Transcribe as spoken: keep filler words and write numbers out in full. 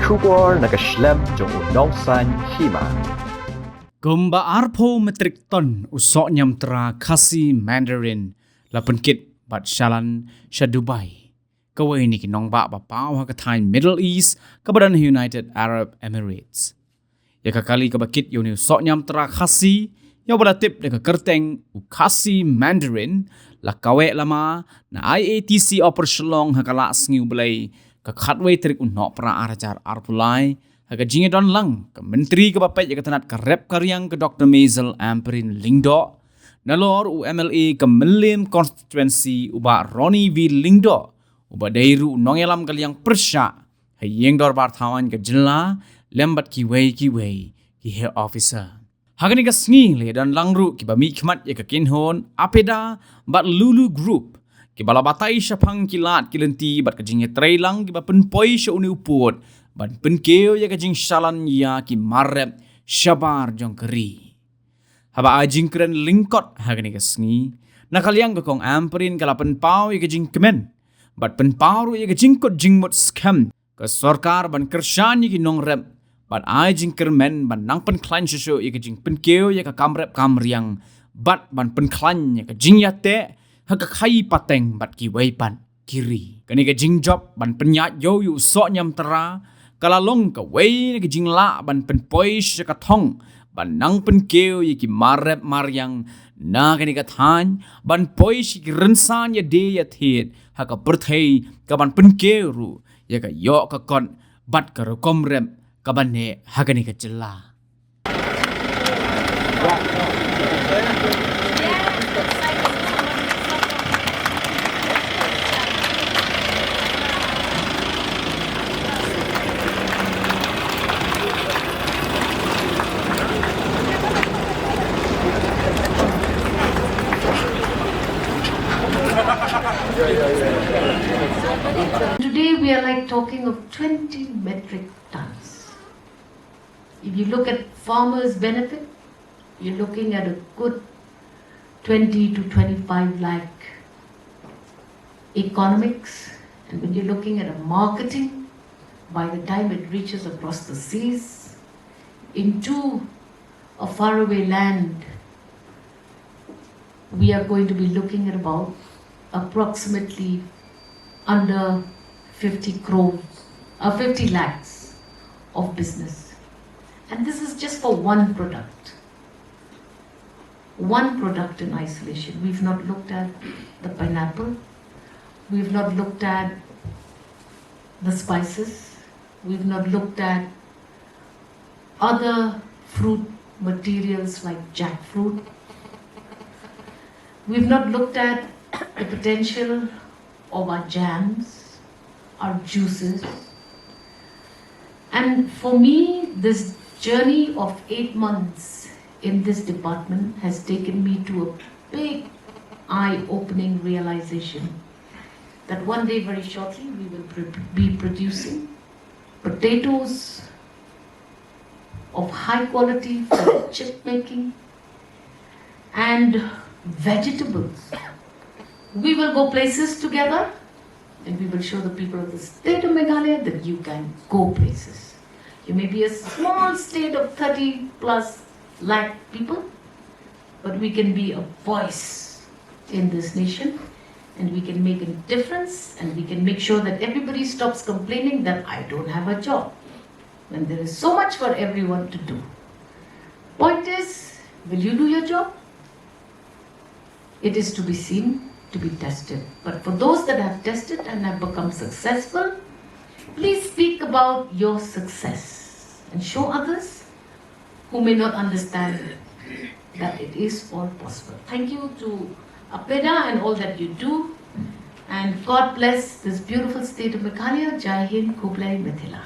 Khubor na ka shlem jong u nongsaiñ hima. Kumba arphew metrik ton u soh niamtra Khasi Mandarin la pynkit bad shalan sha Dubai, kawei na ki nongbah ba paw ha ka thaiñ Middle East kaba don ha United Arab Emirates. Ïa ka kali kaba kit ïa une u soh niamtra Khasi, ïa uba la tip da ka kyrteng u Khasi Mandarin, la kaweh lama na I A T C Upper Shillong ha ka Lah Sngi U Blei, ka khatwei tarik u Nohprah ar hajar arphew lai, ha ka jingïadon lang ka Myntri kaba peit ïa ka tnat ka rep ka riang ka Doktor Maisel Ampareen Lyngdoh, nalor u M L A ka Mylliem Constituency u Bah Ronnie V Lyngdoh, uba dei ruh u nongïalam ka liang pyrshah ha ïing dorbar thaw aiñ ka jylla, lem bad kiwei kiwei ki heh officer. Ha kane ka sngi la ïadon lang ruh kiba mihkhmat ïa ka kynhun APEDA bad Lulu Group, kiba la batai shaphang ki lad ki lynti bad ka jingïatreilang kiba pynpoi sha une u pud ban pynkiew ïa ka jingshalan ïa ki mar rep shabar jong ka ri. Haba ai jingkren lyngkot ha kane ka sngi, na ka liang ka Kong Ampareen ka la pynpaw ïa ka jingkmen bad pynpaw ruh ïa ka jingkut jingmut skhem ka sorkar ban kyrshan ïa ki nongrep bad ai jingkyrmen ban nang pynkhlaiñ shuh shuh ïa ka jingpynkiew ïa ka kam rep kam riang bad ban pynkhlaiñ ïa ka jingïateh ha ka khaïi pateng bad kiwei pat ki ri. Kane ka jingjop ban pynïaid ïew ïa u soh niamtra ka la long kawei na ka jinglah ban pynpoi sha ka thong ban nang pynkiew ïa ki mar rep mar riang na kane ka thaiñ, ban poi sha ki rynsan ïadie ïathied ha ka pyrthei, ka ban pynkiew ruh ïa ka ïoh ka kot bad ka rukom rep kaba neh ha kane ka jylla. Today we are, like, talking of twenty metric tons. If you look at farmers' benefit, you're looking at a good twenty to twenty-five lakh economics. And when you're looking at a marketing, by the time it reaches across the seas into a faraway land, we are going to be looking at about approximately under fifty crores, uh, fifty lakhs of business. And this is just for one product. One product in isolation. We've not looked at the pineapple. We've not looked at the spices. We've not looked at other fruit materials like jackfruit. We've not looked at the potential of our jams, our juices. And for me, this journey of eight months in this department has taken me to a big eye-opening realization that one day, very shortly, we will pr- be producing potatoes of high quality for chip making and vegetables. We will go places together and we will show the people of the state of Meghalaya that you can go places. You may be a small state of thirty plus lakh people, but we can be a voice in this nation and we can make a difference and we can make sure that everybody stops complaining that I don't have a job when there is so much for everyone to do. Point is, will you do your job? It is to be seen, to be tested. But for those that have tested and have become successful, please speak about your success and show others who may not understand that it is all possible. Thank you to APEDA and all that you do. And God bless this beautiful state of Meghalaya. Jai Hind, Khublei Mithila.